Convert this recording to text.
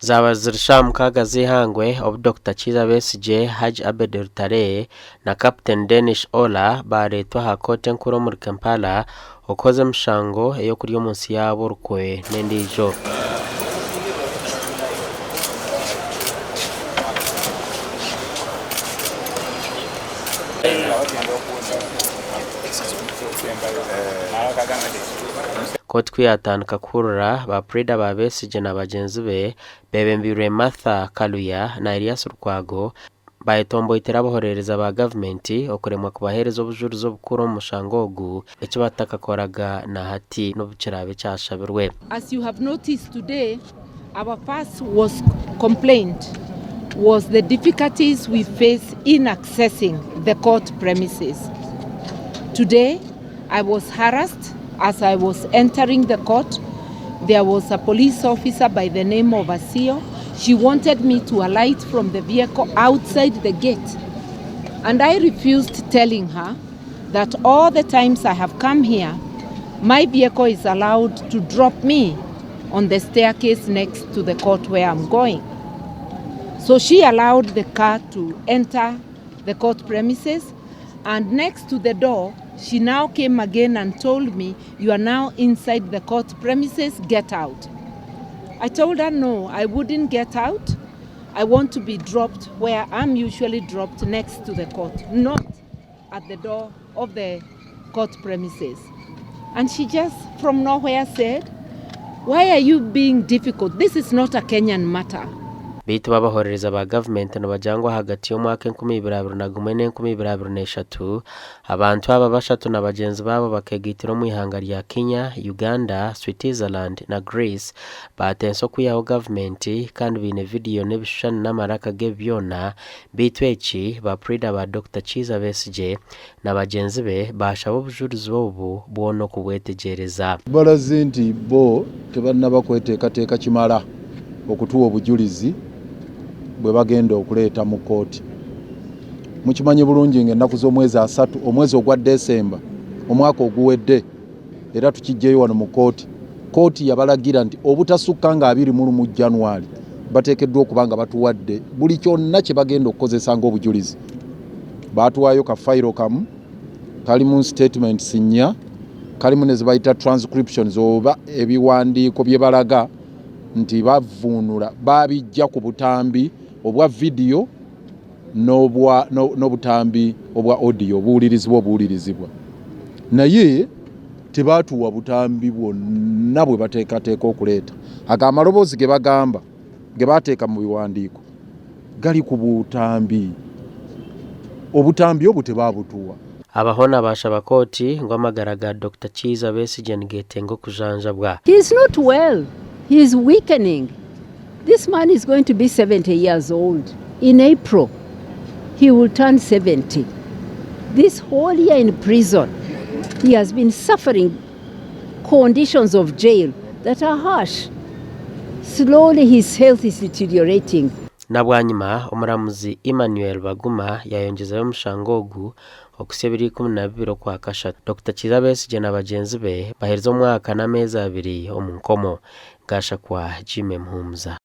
Zaaba ziri shaaha mukaaga z'eihangwe obu Dokita Kiiza Besigye, Hajji Abed Lutale na Captain Denish Ola baareetwa aha kooti enkuru omuri Kampala okuhoza emishango ey'okurya omunsi yaabo orukwe n'endiijo. Kooti ku yaatandika kuhurira, ba puriida ba Besigye na bagyenzi be beebembeirwe Martha Kaluya na Erias Lukwago baayetomboitera abahoreereza ba gavumenti okuremwa kubaheereza obujurizi obukuru omu mushango ogu eki batakakoraga na hati n'obu kiraabe kyashabirwe. As you have noticed today, our first was complaint was the difficulties we face in accessing the court premises. Today, I was harassed as I was entering the court. There was a police officer by the name of Asio. She wanted me to alight from the vehicle outside the gate. And I refused telling her that all the times I have come here, my vehicle is allowed to drop me on the staircase next to the court where I'm going. So she allowed the car to enter the court premises and next to the door, she now came again and told me, you are now inside the court premises, get out. I told her no, I wouldn't get out. I want to be dropped where I'm usually dropped next to the court, not at the door of the court premises. And she just from nowhere said, why are you being difficult? This is not a Kenyan matter. Beitu bo abahorereza ba gavumenti nibagira ngu ahagati y'omwaka 2021 n'e2023, abantu aba bashatu na bagyenzi baabo bakegaitira omu ihanga rya Kenya, Uganda, Switzerland na Greece baatensa okwihaho gavumenti kandi baine vidiyo n'ebishushani n'amaraka g'ebi byona beitu eki ba puriida ba Dokita Kiiza Besigye na bagyenzi be baashaba obujurizi obu bwona okubwetegyereza. Balaze nti bo tebannaba kweteekateeka kimala okutuwa obujulizi bwe bagenda okuleeta mu kkooti. Mukimanyi bulungi ng'ennaku z'omwezi asatu omwezi ogwa December omwaka oguwedde era tukiggyeyo wano mu kkooti, kkooti yabalagira nti obutasukka nga 21 January bateekeddwa okuba nga batuwadde buli kyonna kye bagenda okukozesa ng'obujulizi. Baatuwaayo ka fayiro kamu kalimu statements nnya kalimu ne zebayita transcriptions oba ebiwandiiko bye balaga nti bavvuunula baabijja ku butambi obwa vidiyo n'obutambi obwa audio obuwulirizibwa obuwulirizibwa naye tebaatuwa butambi bwonna bwe bateekateeka okuleeta. Ago amaloboozi ge bagamba ge baateeka mu biwandiiko gali ku butambi, obutambi obwo tebaabutuwa. Aba hoona baashaba kooti ngu amagara ga Dokita Kiiza Besigye nigetenga okujanjabwa. He is not well, he is weakening. This man is going to be 70 years old. In April, he will turn 70. This whole year in prison, he has been suffering conditions of jail that are harsh. Slowly his health is deteriorating. Na bwanyima, omuramuzi Emmanuel Baguma yaayongyezayo omushango ogu okuhitsya ebiro 12 Okwakashatu. Dokita Kiiza Besigye na bagyenzi be baherize omwaka n'ameezi abiri omu nkomo. Gashakwa Jimmy Muhumuza.